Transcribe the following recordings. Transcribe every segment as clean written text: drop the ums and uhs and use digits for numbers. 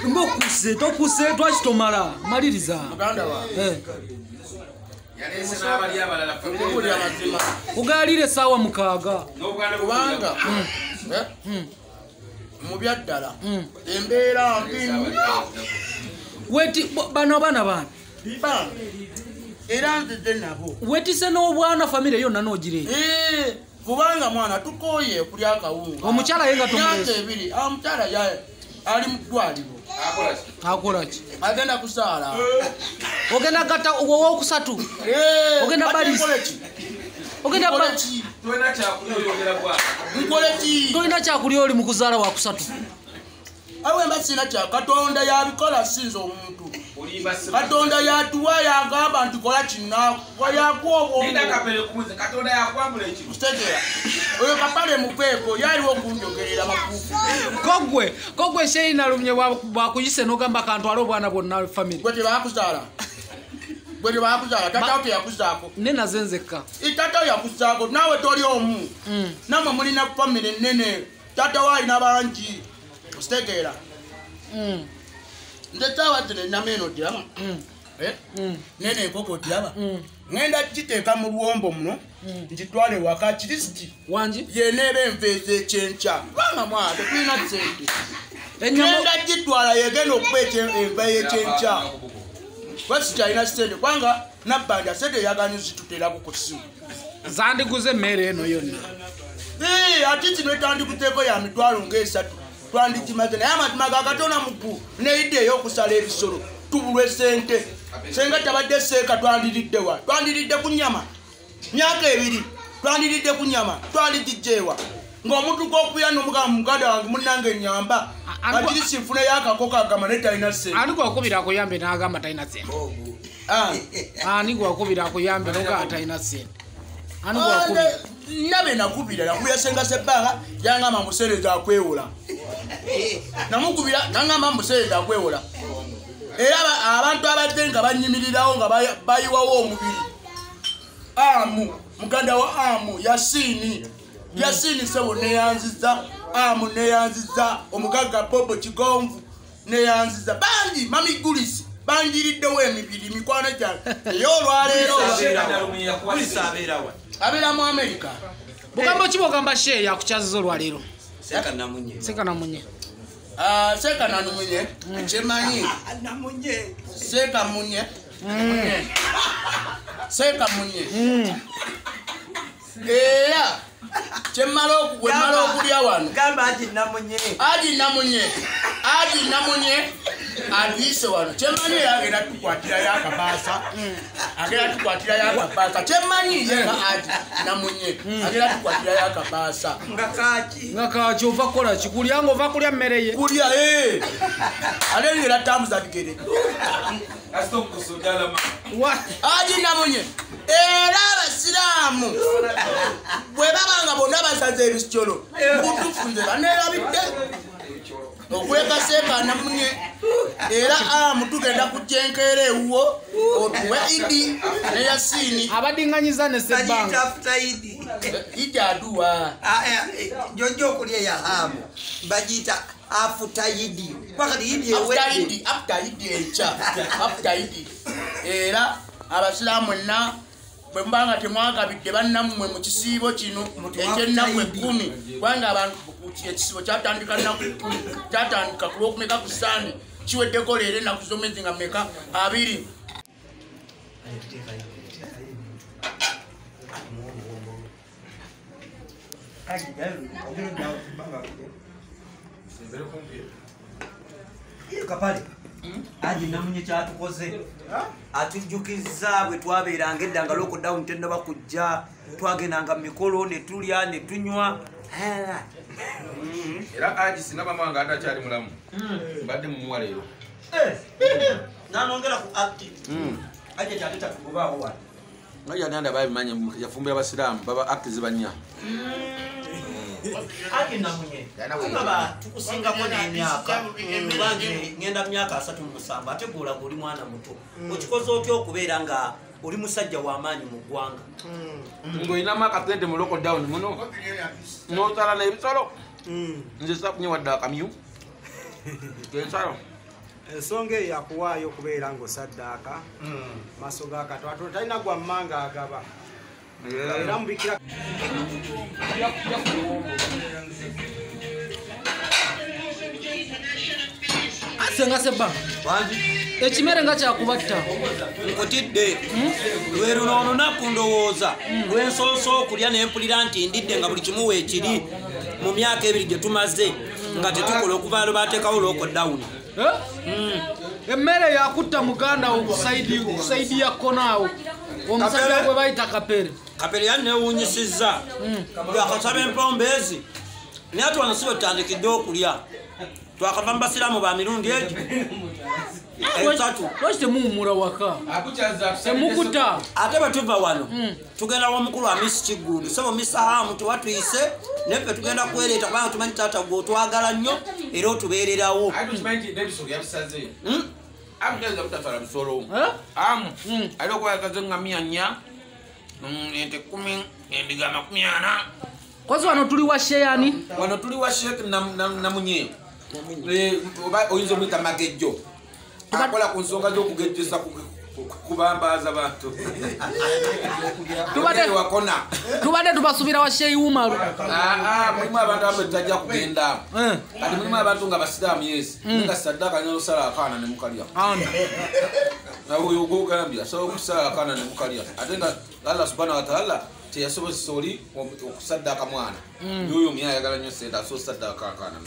Ngokuse tokuse twakitomala maliriza. Muganda wange. Yalese n'abali abalala family amazima. Ugalire sawa mukaaga. Kubanga mu byaddala embeera mbi nnyo. Weti bano bana bana. Era nzize nabo. Wetise n'obwana family yonna n'ogire. Kubanga mwana tukoye kulya akawunga. Omukyala yenga tumulese. Ebiri, omukyala yaye ali mu ddwaliro. Akola ki? Agenda kusaala. Ogenda gata owokusatu. Ogenda balisi. Ogenda balisi. Tolina kyakulya oyogera bwa. Nkole ki? Tolina kyakulya oli mu kuzaala wa kusatu. Awe mba sina kya Katonda yabikola sinza omuntu. Katonda yatuwa yagamba nti kola kino yakuwa obwongo. Linda kapere kumuze Katonda yakwambula ekino. Kitegeera. Oyo kapale mupeeko yaliwo okunjogerera makufu. Kogwe Sheikh Nalumye bwakuyise n'ogamba kantwale obwana bwonna family. Gwe tebakuzaala. Gwe tebakuzaala taata wo teyakuzaako. Ne naze nzekka. Taata wo yakuzaako naawe toli omu. Nammwe mulina family nnene. Taata wo alina bangi. Kitegeera. Nze ssaawa zino ennyama eno ogiraba? Nene enkoko ogiraba? Ngenda giteeka mu luwombo muno ngitwale waka kirisiti. Wangi? Yeneeba enva ez'ekyenkya. Kubanga mwana tetulina ssente. Ngenda gitwala yegenda okuba enva y'ekyenkya. Kuba sikyalina ssente kubanga Nabbanja ssente eyagaanyi zituteerako ku ssimu. Zandiguze emmere eno yonna. Ate kino etandikuteeko ya mitwalo ng'esatu. Twandikimaze naye amazima ga Katonda mukulu neyidde ey'okusala ebisolo tubulwe ssente. Senga tabadde seeka twandiridde wa? Twandiridde ku nnyama. Myaka ebiri twandiridde ku nnyama twandigijjeewa. Ng'omuntu gw'okuya n'omugamba muganda wange munnange nnyamba. Agirisi nfuneyo akakoko agamba naye talina ssente. Ani gwakubira akuyambe n'agamba talina ssente? Ani gwakubira akuyambe n'ogamba talina ssente? Ani gwakubira? Nabe nakubira nakubira Senga Sebbanga yangamba museereza akwewola. Namukubira nangamba museereza akwewola. Era abantu abadde nga banyimirirawo nga bayiwawo omubiri. Amu muganda wa Amu Yasini. Yasini sebo neyanziza, Amu neyanziza, omugagga Bobo Kigonvu neyanziza. Bangi Mami Gulisi bangiriddewo emibiri mikwano gyange. Naye olwaleero abeera mu Amerika. Bugambo ki bw'ogamba Sheikh yakukyaziza olwaleero? Seeka Namunye. Seeka Namunye. Seeka Namunye kyemanyi. Namunye. Seeka Munye. Seeka Munye. Era kyemmala okulya wano. Gamba Haji Namunye. Haji Namunye. Haji Namunye aduyise wano. Kyemanyi era agenda tukwatirayo akabaasa. Agenda tukwatirayo akabaasa. Kyemanyi ye nga Haji Namunye agenda tukwatirayo akabaasa. Nga kaaki. Nga kaaki ova kukola ki? Kulya ng'ova kulya mmere ye. Kulya ate era tambuza bigere. Haji Namunye. Era abasiraamu bwe baba nga bonna basaze ebisolo mubutuufu nze baneerabidde okuleka Seeka Namunye. Era Amu tugenda kujja enkeera ewuwo otuwe Idi ne Yasini. Abadinganyiza ne Sebbanga. After Idi. Idi aduwa. Jojja okulya ya Hamu bagiyita after Idi. Wakati Idi ewedde. After Idi enkya. After Idi. Era abasiraamu mwenna bwe muba nga temwagabidde bannammwe mu kisiibo kino eky'ennaku 10 kubanga abantu ekisiibo kyatandika nnaku 10 kyatandika ku lwokumeka ku Sande kiweddeko leero ennaku z'omwezi nga mmeka 2. Kapale. Haji Namunye kyatukoze atujjukiza bwe twabeeranga edda nga lockdown tennaba kujja twagendanga mu mikolo ne tulya ne tunywa. Era Haji sinaba mwanga ate akyali mulamu. Mbadde mumuwa leero. Nanongera ku acti. Haji kyate tatugobaawo wano. Nga yananda babimanye yafumbira abasiraamu baba acti zibanya. Haji Namunye baba tukusingako n'emyaka kubanga ngenda myaka 37 ate gw'olaga oli mwana muto. Okikoze otya okubeera nga oli musajja w'amaanyi mu ggwanga? Ng'olinamu akasente mu lockdown muno n'osala n'ebisolo. Nze saafunye wadde akamyu. Ensonga eyo yakuwaayo okubeera ng'osaddaaka maaso ga Katonda talina gwa mmanga agaba era mubikira Senga Ssebbanga ekimere nga kyakubatta nkutidde lwe luno olunaku ndowooza lwensoose okulya ne mpulira nti ndidde nga buli kimu weekiri mu myaka ebiri gye tumaze nga tetukola okuva lwe baateekawo lockdown. Emmere yakutta muganda wo ku saidi ya kkonaawo omusajja gwe bayita Kapere. Kapere yanneewuunyisizza akasaba empombe ezi naye ate wano si bwe tutandikidde okulya twakava mu basiraamu ba mirundi egyo esatu. Lwaki temuwummula waka temukuta? Ate bwe tuva wano tugenda w'omukulu Amisi Kiggundu sebo Misahamu tewatuyise naye ffe tugenda kwereeta kubanga tumanyi taata gwe otwagala nnyo era otubeererawo. Alina okuba yakaze ngamiya 4 ente 10 endiga 40. Kozi wano tuli wa Sheyani? Wano tuli wa Sheikh Namunye oyinza omuyita Magejjo akola ku nsonga z'okugejjesa kubambaaza bantu. Tubadde tubasubira wa Sheikh Umaru. Mulimu abantu abo tutajja kugenda kati mulimu abantu nga basiraamu yesi nga saddaaka n'osala akaana ne mukalya oyo gwogambye asobola okusala akaana ne mukalya ate nga Allah subhanahu wa ta'ala teyasobozesa oli okusaddaaka mwana yoyo omya ayagala nnyo sente asobola osaddaaka akaana.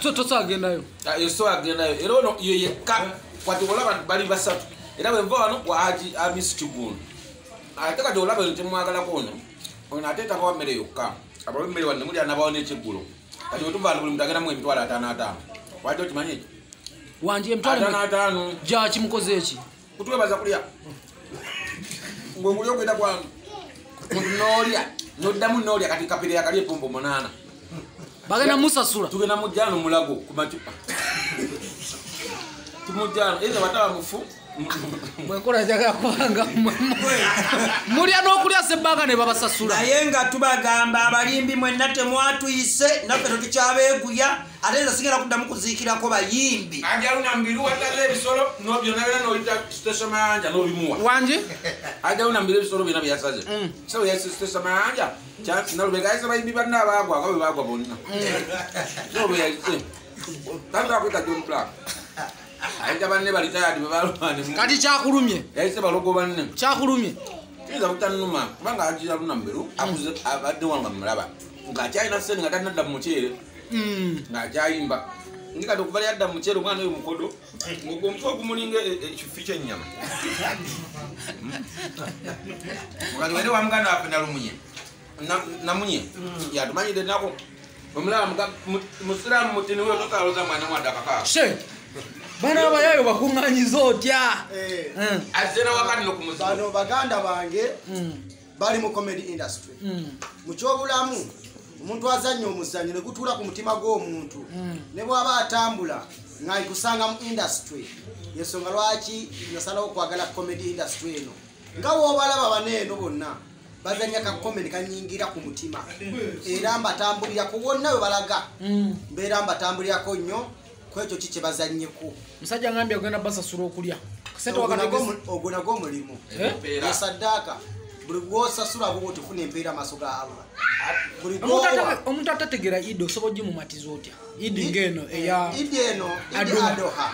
Tosobola so agendayo era ono ye yekka kwati olaba bali basatu era bwe nva wano wa Haji Amisi Kiggundu ate kati olaba eno temwagalako ono ono ate tabawa mmere yokka abawa emmere wano nemulya nabawa n'ekyeggulo kati wetuva wano buli muntu agendamu emitwalo 55 wadde okimanyi ekyo wangi emitwalo 55 gyaki mukoze eki kutwebaza kulya ng'okulya ogenda kwangu muntu n'olya n'oddamu n'olya kati Kapere yakalya epombo 8 bagenda musasula tugenda mujjano mulago ku macupa tumujjano eza bataba mufu mwekola njagala kubanga mulya n'okulya Ssebbanga ne babasasula. Naye nga tubagamba abalimbi mwenna temwatuyise naffe tetukyabeeguya ate nze sigenda kuddamu kuziikirako bayimbi. Ajaluna mbiru wataze ebisolo byonna byonna n'oyita Sitesa Mayanja n'obimuwa. Wangi? Ajaluna mbiru ebisolo byonna byasaze. So yayise Sitesa Mayanja Nalubega ayise bayimbi banne abaagwa nga bwe baagwa bonna. So bwe yayise tandika kuyita John Black. Ayita banne bali tired bwe balwana. Kati kyakulumye? Yayise balogo banne. Kyakulumye? Kiyinza butannuma kubanga Haji Haruna Mubiru akuze abadde wange mulaba ng'akyalina ssente nga tannadda mu muceere ng'akyayimba ndi kati okuva lyadda mu muceere omwana oyo mukodo ng'ogwo omutwe ogumulinga ekifi ky'ennyama. Kati wene wa muganda waffe Nalumunye Namunye yatumanyidde nako omulaba musiraamu mutini we totaloza mwana mwadde akakaako. Bana abayayo bakuŋŋaanyiza otya? Azze nawakati n'okumuzibu. Bano baganda bange bali mu comedy industry. Mu kyobulamu omuntu azannya omuzannyo ne gutuula ku mutima gw'omuntu ne bw'aba atambula ng'ayikusanga mu industry yensonga lwaki nasalawo okwagala comedy industry eno nga w'obalaba bano eno bonna bazannya ka comedy kanyingira ku mutima era mbatambulirako wonna we balaga mbeera mbatambulirako nnyo kwekyo ki kye bazannyeko. Musajja ngambye ogenda basasula okulya ogwo nagwo mulimu esaddaaka buli gw'osasula bw'oti ofuna empeera amaaso ga Allah. Omuntu atategeera Idi osobola ogimumatiza otya? Idi ng'eno eya Idi eno Idi Adoha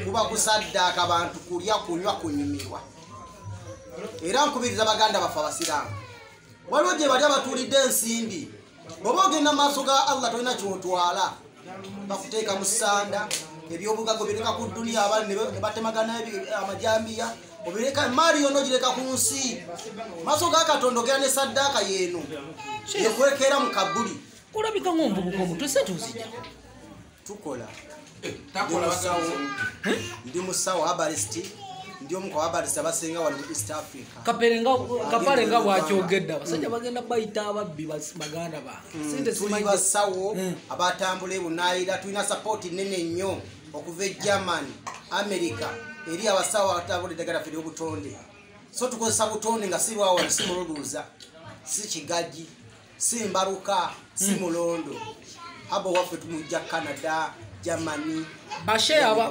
kuba kusaddaaka bantu kulya kunywa kunyumirwa. Era nkubiriza baganda baffe abasiraamu waliwo gye bali abatuulidde ensimbi bw'oba ogenda maaso ga Allah tolina ky'otwala bakuteeka mu ssanda ebyobugaga obireka ku dduniya abali ne batemagana amajambiya obireka emaali yonna ogireka ku nsi maaso ga Katonda ogera ne saddaaka yeeno yekwekera mu kabuli. Olabika ng'omuvubuka omuto sente ozijja? Tukola ndi musawo herbalist ndi omu ku herbalist abasinga wano mu East Africa. Kapale nga bw'akyogedde abasajja bagenda bayita ababbi baganda bange. Tuli basawo abatambula ebunaayira tulina sapooti nnene nnyo okuva e Germany, America eri abasawo abatambula eddagala ffe ery'obutonde. So tukozesa butonde nga si lwawano si mululuuza si kigagi si mbaluka si mulondo. Abo waffe tumujja Canada, Germany.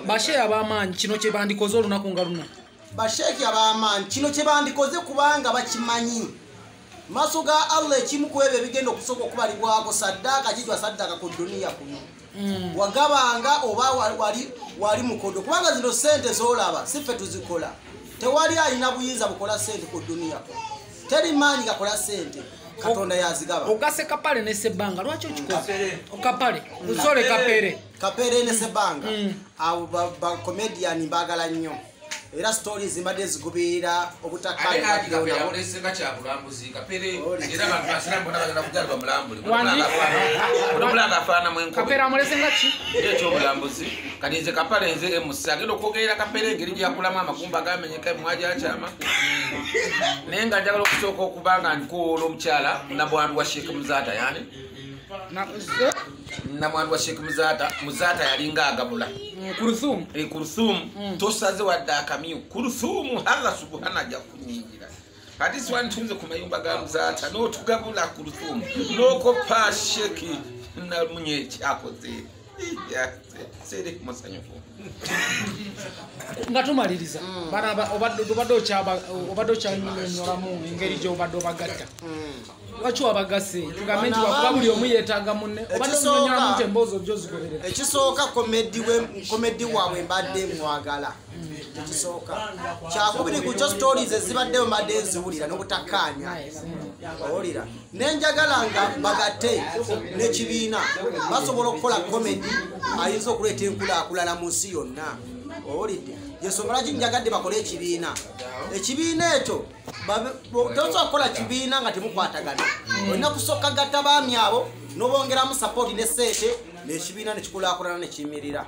Basheya ab'amaanyi kino kye bandikoze olunaku nga luno. Basheeki ab'amaanyi kino kye bandikoze kubanga bakimanyi. Maaso ga Allah ekimu ku ebyo ebigenda okusooka okubalibwako saddaaka kijwa saddaaka ku duniya kuno. Wagabanga oba wali mukodo kubanga zino sente z'olaba si ffe tuzikola. Tewali alina buyinza bukola sente ku duniya kuno. Teri maanyi gakola sente. Katonda yazigaba. Ogase Kapale ne Sebbanga lwaki okikoze? Okapale, usole Kapere. Kapere ne Sebbanga. Abo ba comedian mbagala nnyo. Era stories mbadde zigubirira obutakkaanya. Ate Kapere awolesenga kyabulambuzi. Kapere era abantu basiramu bonna bagenda kujja bamulambule. Onomulanga afaananamu enkobe. Kapere amulesenga ki? Ekyobulambuzi. Kati nze Kapale nze MC agenda okwogerera Kapere engeri gy'akulamu amagumba gamenyeka emwaja akyama. Naye nga njagala okusooka okuba nga ndikuwoola omukyala Nabwandu wa Sheikh Muzaata yani. Namwandu wa Sheikh Muzaata, Muzaata yalinga agabula. Kuruthum. Kuruthum. Tosaze wadde akamyu. Kuruthum Allah subhana ajja kunyingira. Kati si wantunze ku mayumba ga Muzaata n'otugabula Kuruthum. N'okopa Sheikh Namunye kyakoze. Sere musanyufu. Nga tumaliriza bana obadde okyanyonyolamu engeri gy'obadde obagatta. Lwaki wabagasse? Tugambe nti wakuba buli omu yeetaaga munne. Obadde onyonyolamu nti emboozi ojja ozigoberera. Ekisooka komedi waabwe mbadde mwagala. Ekisooka kyakubiri ku kyo stories ezibaddeyo mbadde nziwulira n'obutakkaanya. Owulira nenjagala nga bagatte n'ekibiina basobola okukola komedi ayinza okuleeta enkulaakulana mu nsi yonna. Owulidde yensonga lwaki njagadde bakole ekibiina. Ekibiina ekyo tosobola kukola kibiina nga temukwatagana. Olina kusooka gatta baami abo n'obongeramu sapooti ne ssente n'ekibiina ne kikulaakulana ne kiyimirira.